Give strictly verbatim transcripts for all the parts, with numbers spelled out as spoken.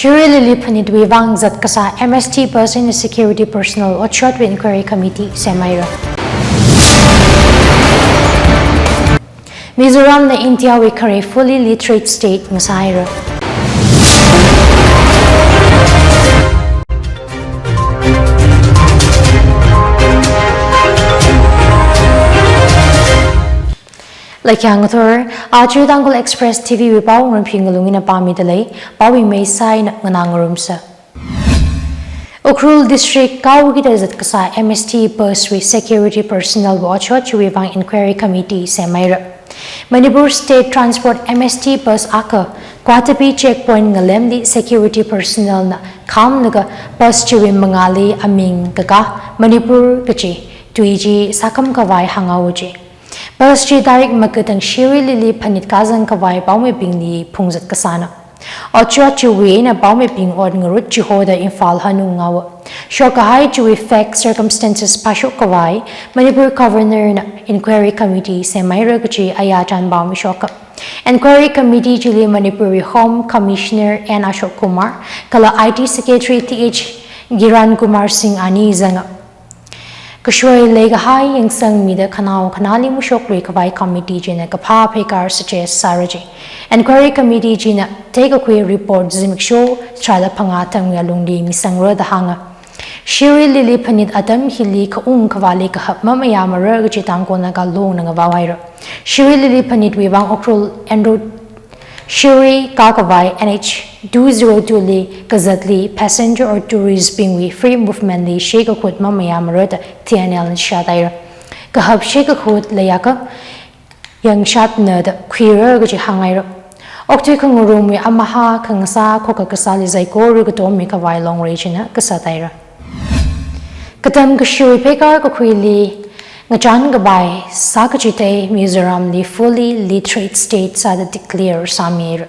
Shirui Lily Phanitwui vang zat kasā M S T bus eina security personnel otshotwui inquiry committee semhaira. Mizoramna Indiawui khare fully literate state ngasāhaira. Laikhang ngathor, aja Tangkhul Express T V wui pao Ngarumphing Ngalung ina pāmida lei, paowui maisai eina nganā ngarumsa. Ukhrul District Kawukida zat kasā M S T bus wui security personnel wui otshot chiwui vang inquiry committee semhaira. Manipur State Transport M S T bus akha Guwahati checkpoint ngalemli security personnel na khamlaga bus chiwui mangāli aming kakā Manipur kachi tui chi sākham khavai hānghaowa ji. Bus chi direct makatang Shirui Lily Phanit kazang khavai paomibingli phungzat kasāna. Otshot chiwui eina paomibing ot ngarut chihoda Imphal hanung haowa. Shokkahai chiwui fact circumstances phāshok khavai Manipur Governor na inquiry committee semhaira kachi aya chānpao mishoka. Inquiry committee chili Manipurwui Home Commissioner N Ashok Kumar kala I T Secretary Th Kiran Kumar Singh ani zanga. Kashoi leikahai yangsangmida khanao khanāli mashoklui khavai committee china kaphā pheikar suggest sāra ji. Inquiry committee china theikakhui report zimiksho tharāda phangā tangwui alungli misangra da hānga. Shirui Lily Phanit atam hili khaung khavāli kahap mamayāmara kachi Tangkhul Naga Longna ngavaohaira. Shirui Lily Phanitwui vang Ukhrul en route Shirui kakhavai N H two zero two li kazatli passenger or tourist bingwui free movement li shikakhut mamayāmara da T N L na shathaira. Kahap shikakhut leiakha yangshatna da khuira kachi hānghaira. Okathui khangarumwui amahā khangasā khokkha kasāli saikora katommi khavai Longri china kasat haira. Katam kashiwui pheikar kakhuili ngachān kapai sākachithei Mizoramli fully literate state sāda declare sāmihaira.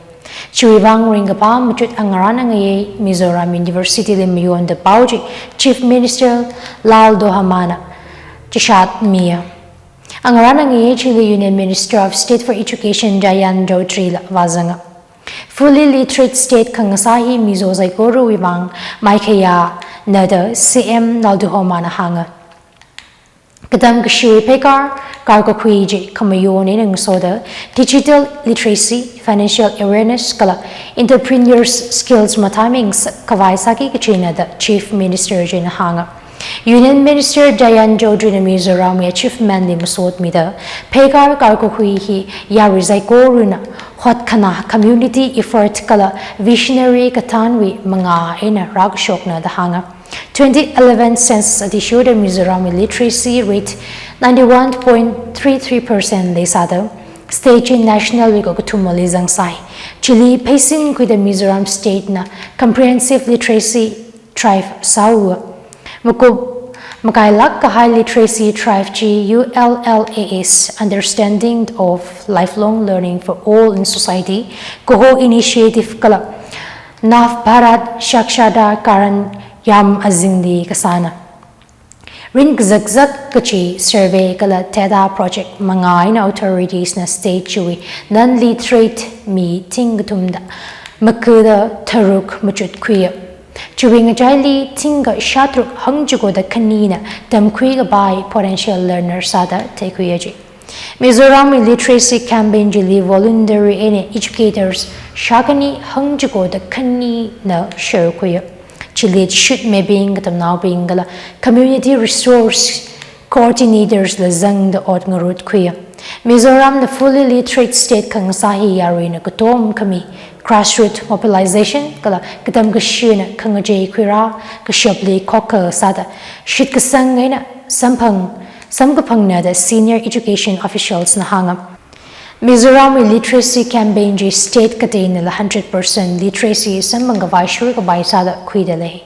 Chiwui vang ringkaphā machut angarān angayei Mizoram University li mayonda pao chi Chief Minister Lalduhomana chishat miya. Angarān angayei chili Union Minister of State for Education Jayant Chaudhary la vāzanga. Fully literate state khangasā hi Mizo saikorawui vang maikhayāna da C M Lalduhomana hānga. Katam kashiwui pheikar, kar kakhui chi khamayon eina ngasoda digital literacy, financial awareness kala entrepreneurs skills mathāmei ngasak khavai sāki kachina da Chief Minister china hānga. Union Minister Jayant Chaudhary na Mizoramwui achievement li masotmida, pheikar kar kakhui hi yarui saikorana hotkhanā, community effort kala visionary kathānwui mangā eina rākashokna da hānga. Twenty eleven census athishurda Mizoramwui literacy rate ninety-one point three three percent leisāda, state chi national wui kakathumali zangsai. Chili pheisin khuida Mizoram state na comprehensive literacy drive sāhaowa. Makup makailāk kahai literacy drive chi U L L A S, Understanding of Lifelong Learning for All in Society, kaho initiative kala Nav Bharat Saksharathikaran yam azingli kasāna. Ringkazakzak kachi survey kala data project mangā eina authorities na state chiwui non-literate mi thingkathumda makada tharuk machutkhuiya. Chiwui ngachaili thingkha shātharuk hangchikoda khanina tamkhui kapai potential learner sāda theikhuiya ji. Mizoramwui literacy campaign chili voluntary eina educators shākhani hangchikoda khanina sharkhuiya. Chili chishutmibing, katamnaobing kala community resource coordinators la zangda ot ngarutkhuiya. Mizoramna fully literate state khangasā hi yaruina katom khami grassroot mobilization kala katam kashina khangachei khuirā kashapli khokkha sāda shitkasang eina samphang samkaphangna da senior education officials na hānga. Mizoramwui literacy campaign chi state kateina la hundred percent literacy samphang khavai shur khavai sāda khuida lei.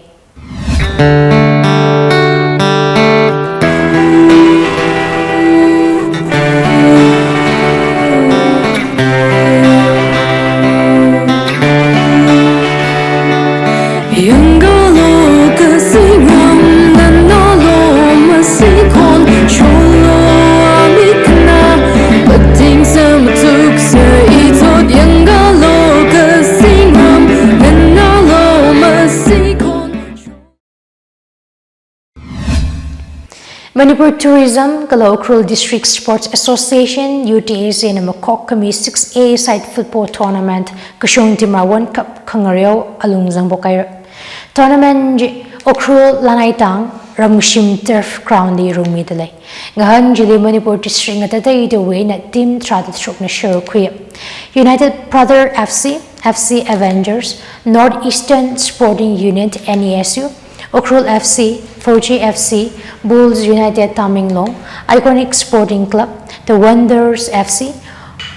Yangalo kasingram nanalo masikhon cholo amikna pating samtuk sa itot yangalo kasingram nanalo Manipur Tourism kala Ukhrul District Sports Association, U T A C na makhok khami six A side football tournament Kashung Timra World Cup khangareo alung zangpok haira. Tournament chi Ukhrul Lanaitang Ramshim Turf Ground li rungmida lei. Ngahān chili Manipur District ngatateitawui eina team tharāda tharukna share khuiya. United Brother F C, F C Avengers, North Eastern Sporting Unit, N E S U, Ukhrul F C, Fauji F C, Bulls United Tamenglong, Iconic Sporting Club, The Wanderers F C,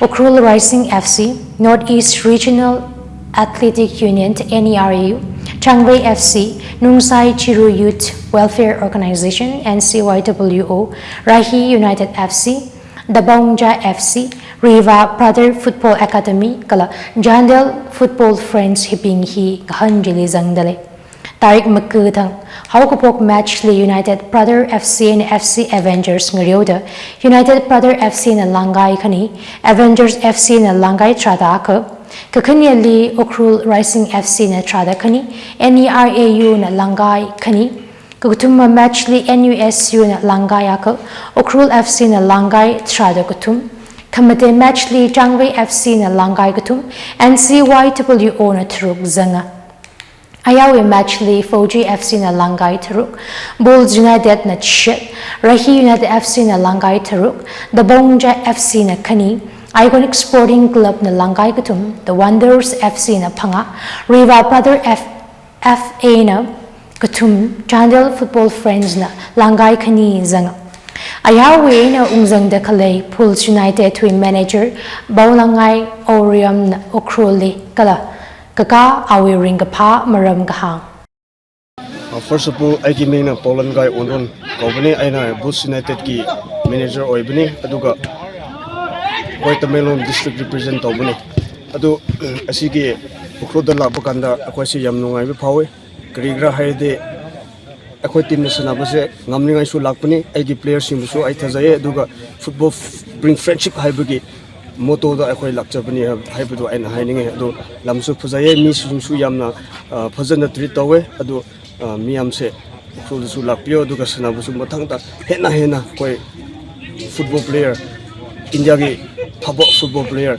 Ukhrul Rising F C, Northeast Regional Athletic Union, N E R A U, Changvei F C, Nungsai Chiru Youth Welfare Organization, N C Y W O, Rahi United F C, Dabongja F C, Riva Brother Football Academy, kala Chandel Football Friends hibing hi ngahān chili zangda lei. Tarik maga thang haokaphok match li United Brother F C and F C Avengers ngareoda, United Brother F C na langkai khani, Avengers F C na langkai tharāda akha, kakhaneli Ukhrul Rising F C na tharāda khani, N E R A U na langkai khani, kakathuma match li N U S U na langkai akha, Ukhrul F C na langkai tharāda kathum, khamate match li Changvei F C na langkai kathum, N C Y W O na tharuk zanga. Ayāwui match li Fauji F C na langkai tharuk, Bulls United na chishat, Rahi United F C na langkai tharuk, Dabongja F C na khani, Iconic Sporting Club na langkai kathum, The Wanderers F C na phangā, Riva Brother F-, F A na kathum, Chandel Football Friends na langkai khani zanga. Ayāwui eina ungzangda khalei Bulls United wui manager Baulangai Oriam na Ukhrul li kala kakā awui ringkaphā maram kahāng. Uh, first of all, aigi mingna Baulangai Oriam kaubane, aina Bulls United ki manager oibane, aduga akhoi Tamenglong district represent toubane. Adu, asigi Ukhrulda lākpa kanda akhoi si yam nungai bi phawe. Kari kara haide, akhoi team na sanabase ngamningai su lākpane, aigi player singbusu ai thazaiye, aduga football f-, bring friendship haibagi motto da akhoi lākchapane ha-, haibudu aina haininge. Adu lamsu phazaiye, mi singsu yamna, ah, phazana treat towe, adu, ah, miyamse Ukhruldasu lākpiyo, aduga sanabusu mathangda hena hena akhoi football player, India ki phapā football player,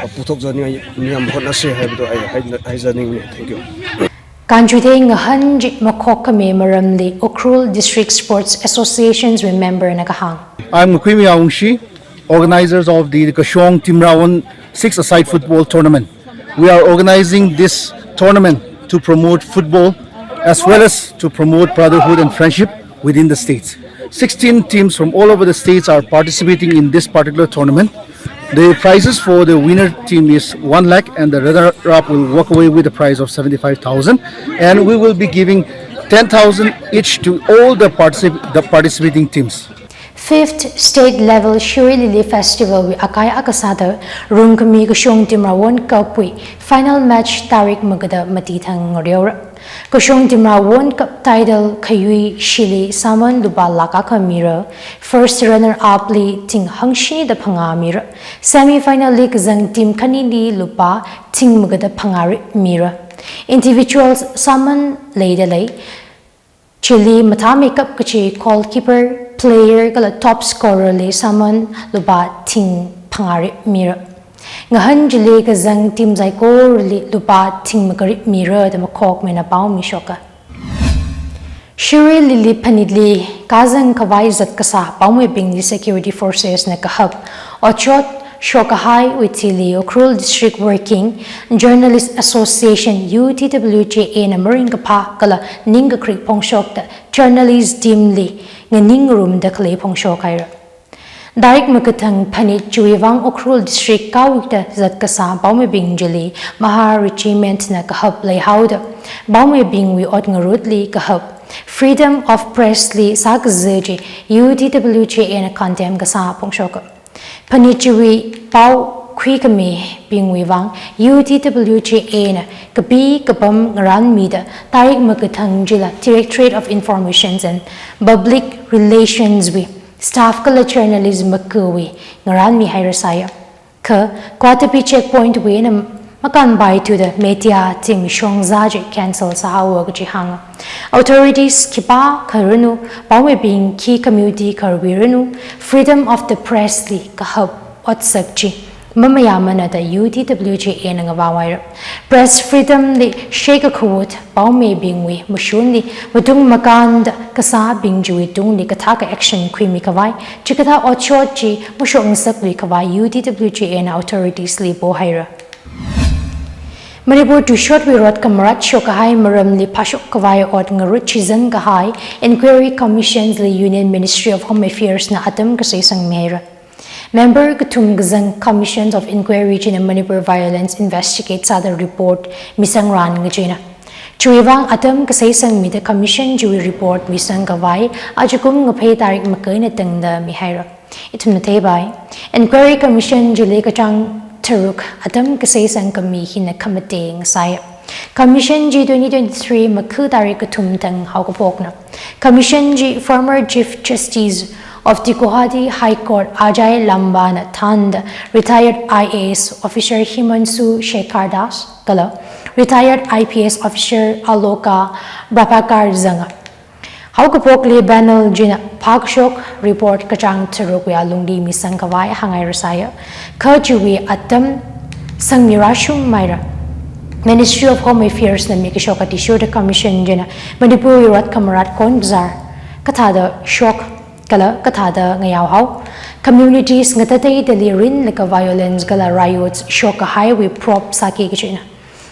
ah, puthok zaningai miyam hotnase haibudu ai, hai, haizaningne. Thank you. Kanchuithei ngahān chi makhok khami maramli Ukhrul District Sports Associations wui member na kahāng. I'm Ngakhuimi Awungshi, organizers of the Kashong Timrawon six-a-side football tournament. We are organizing this tournament to promote football as well as to promote brotherhood and friendship within the states. Sixteen teams from all over the states are participating in this particular tournament. The prizes for the winner team is one lakh, and the runner-up will walk away with a prize of seventy-five thousand. And we will be giving ten thousand each to all the particip-, the participating teams. Fifth State Level Shirui Lily Festival wui akai akha sāda rungkhami Kashung Timrawon Cup wui final match tarik magada mati thang ngareora. Kashung Timrawon Cup title khayui shili sāman lupā lakh akha mira, first runner-up li thing hangshida phangā mira, semi final li kazang team khanili lupā thing magada phangā rit mira. Individuals sāman leida lei. Chili mathāmeikap kachi goalkeeper, player kala top scorer li sāman lupā thing phangā rit mira. Ngahān chili kazang team saikorali lupā thing maga rit mira da makhokmina pao mishoka. Shirui Lily phanitli kazang khavai zat kasā paomeibingli security forces na kahap, otshot shokahaiwui thili Ukhrul District Working Journalist Association, U T W J A na maringkaphā kala ningkakrik phongshokta journalist team li nganing ngarumda khalei phongshok haira. Tarik magathang phanit chiwui vang Ukhrul District kawikta zat kasā paomeibing chili Mahar Regiment na kahap leihaoda paomeibingwui ot ngarutli kahap, freedom of press li sākaza chi U T W J A na condemn kasā phongshoka. Phanit chiwui pao khuikhamibingwui vang U T W J A na kapi kapam ngaranmida tarik magathang chila Directorate of Informations and Public Relations wui staff kala journalist magawui ngaranmi hairasai. Kha Guwahati checkpoint wui eina Makānpaithuda media team shongza chi cancel sāhaowa kaji hānga. Authorities khipākha ranu, paomibing khi community kharwui ranu, freedom of the press li kahap otsak chi mamayāmana da U D W J A na ngavāhaira. Press freedom li shekakhuwut paomibingwui mashunli matung makānda kasābing chiwui tungli kathāka action khuimi khavai, chikathā otshot chi mashokngasakli khavai U D W J A na authorities li pohaira. Manipur tuishotwui rot khamarat shokkahai maramli phāshok khavai ot ngarut chizan kahai Inquiry Commissions li Union Ministry of Home Affairs na atam kasei sangmihaira. Member kathum kazang Commissions of Inquiry china Manipur violence investigate sāda report misangran kajina. Chiwuivang atam kasei sangmida commission chiwui report misang khavai ajakum ngaphei tarik makai eina tangda mihaira. Ithumna theipai, Inquiry Commission chili kachāng tharuk atam kasei sangkhami hina khamateng sāya. Commission chi twenty twenty-three Makhu tarik kathum thang haokaphokna. Commission chi former Chief Justice of the Guwahati High Court Ajay Lamba na thānda retired I A S officer Himanshu Shekhar Das kala retired I P S officer Aloka Prabhakar zanga. Haokaphokli panel china phākashok report kachāng tharukwui alungli misang khavai hāngngairasāya. Kha chiwui atam sangmirāshungmeira. Ministry of Home Affairs na mikashok athishurda commission china Manipurwui rot khamarat kon bazar kathāda shok kala kathāda ngayāohao, communities ngatateidali rinlaga violence kala riots shokkahaiwui probe sāki kajina.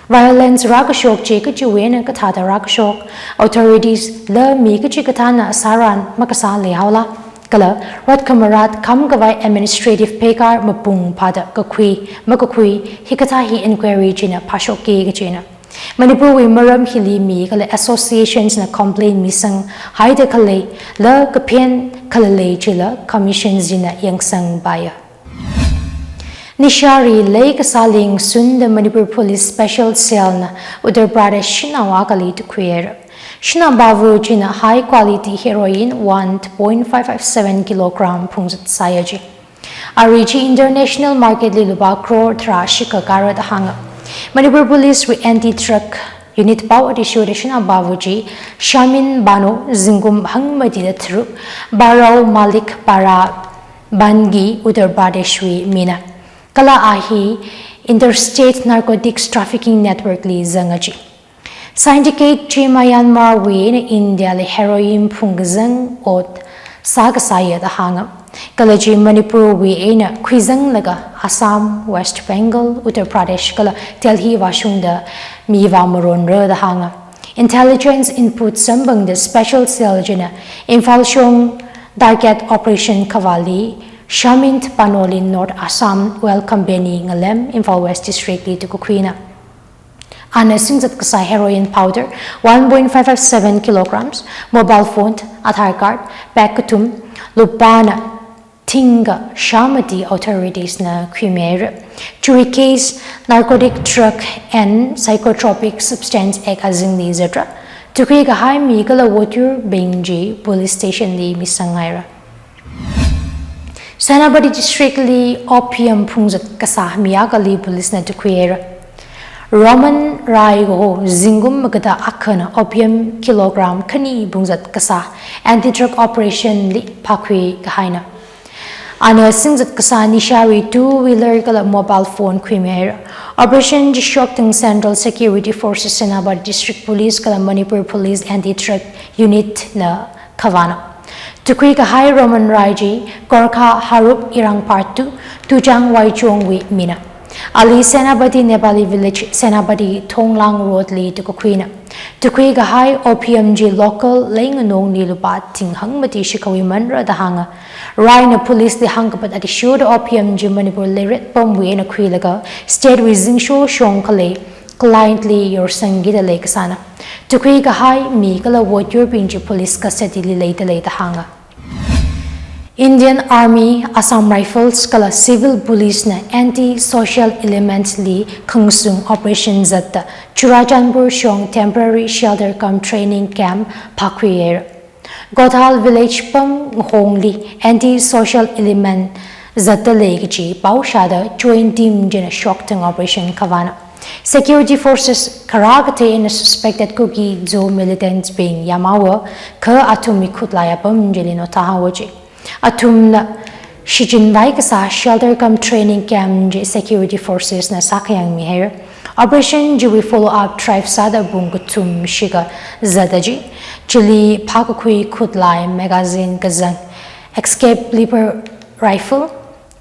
Violence rākashok chi kachiwui eina kathāda rākashok, authorities la mi kachikathāna sāran makasā leihaola, kala rot khamarat kham khavai administrative pheikar mapung phāda kakhui makakhui hikathā hi inquiry china phāshokki kajina. Manipurwui maram hili mi kala associations na complain misanghaida khalei la kaphen khalalei chila commission china yangsangpaiya. Nishāli leikasā lingshunda Manipur Police Special Cell na Uttar Pradesh shanao akhali tukhuihaira. Shanao pava china high quality heroin one point five five seven kilogram phungzat sāya ji. Ari chi international market li lupā crore tharā shikha kāra da hānga. Manipur Police wui anti-drug unit pao athishurda shanao pava chi Shamin Bano zingkum hangmatida tharuk, Barao Malik Para Bhangi, Uttar Pradesh wui mina. Kala a hi interstate narcotics trafficking network li zanga ji. Syndicate chi Myanmar wui eina India li heroin phungkazang ot sākasāya da hānga. Kala chi Manipur wui eina khuizanglaga Assam, West Bengal, Uttar Pradesh kala Delhi vāshungda mi vāmaronra da hānga. Intelligence input samphangda Special Cell china Imphal shong target operation kavāli Shamin Bano li North Assam Oil Company ngalem Imphal West District li tukakhuina. Ana singzat kasā heroin powder one point five five seven kilograms, mobile phone, Aadhaar card, bag kathum, lupāna thingkha shāmati authorities na khuimihaira. Chiwui case Narcotic Drug and Psychotropic Substance Act azingli zatra. Tukhui kahai mi kala votyurbing chi police station li misanghaira. Senapati District li opium phungzat kasā mi akhali police na tukhuihaira. Roman Rai kaho zingkum magada akhana opium kilogram khani phungzat kasā anti-drug operation li phākhui kahaina. Ana singzat kasā nishāwui two wheeler kala mobile phone khuimihaira. Operation chi shokthang Central Security Forces, Senapati District Police kala Manipur Police Anti-Drug Unit na khavāna. Tukhui kahai Roman Rai chi Gorkha Harup Irang Part two, Tuchang Waichong wui mina. Ali Senapati Nepali Village, Senapati Thonglang Road li tukakhuina. Tukhui kahai opium chi local leinganongli lupā thing hangmati shikhawui manra da hānga. Rai na police li hāngkapat athishurda opium chi Manipur leiret pamwui eina khuilaga state wui zingsho shong khalei client li yorsangkida lei kasāna. Tukhui kahai mi kala votyurbing chi police custody li leida lei da hānga. Indian Army, Assam Rifles kala Civil Police na anti-social elements li khangasung operation zatta Churachandpur shong temporary shelter cum training camp phākhuihaira. Gothal village pam ngahongli anti-social element zatta lei kaji pao shāda joint team china shokthang operation khavāna. Security forces kharā kathei eina suspected Kuki-Zo militants bing yamhaowa, kha athumwui khutlai apam chili nothāhaowa ji. Athumna shichinvai kasā shelter cum training camp chi security forces na sākhayangmihaira. Operation chiwui follow up drive sāda pung kathum shikha zata ji. Chili phākakhui khutlai magazine kazang, Excalibur rifle,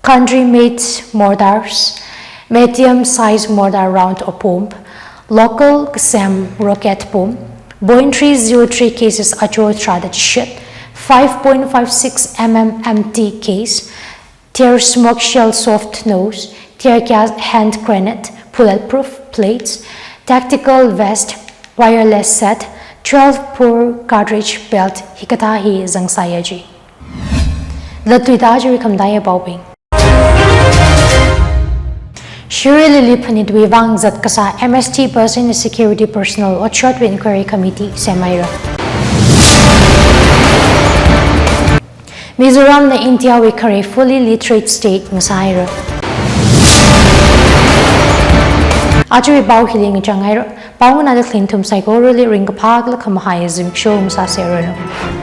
country made mortars, medium size mortar round or bomb, local kasem rocket bomb, Boeing three zero three cases achor tharāda chishat, five point five six M M empty case, tear smoke shell soft nose, tear gas hand grenade, bulletproof plates, tactical vest, wireless set, twelve bore cartridge belt hikathā hi zangsāya ji. Latluida ajawui khamataiya paobing. Shirui Lily phanitwui vang zat kasā M S T bus eina security personnel otshotwui inquiry committee semhaira. Mizoram na India wui khare fully literate state ngasāhaira. Ajawui pao hili ngachanghaira. Pao nganāda khaling thum saikorali ringkaphā kala khamahai zimiksho ngasāseranu.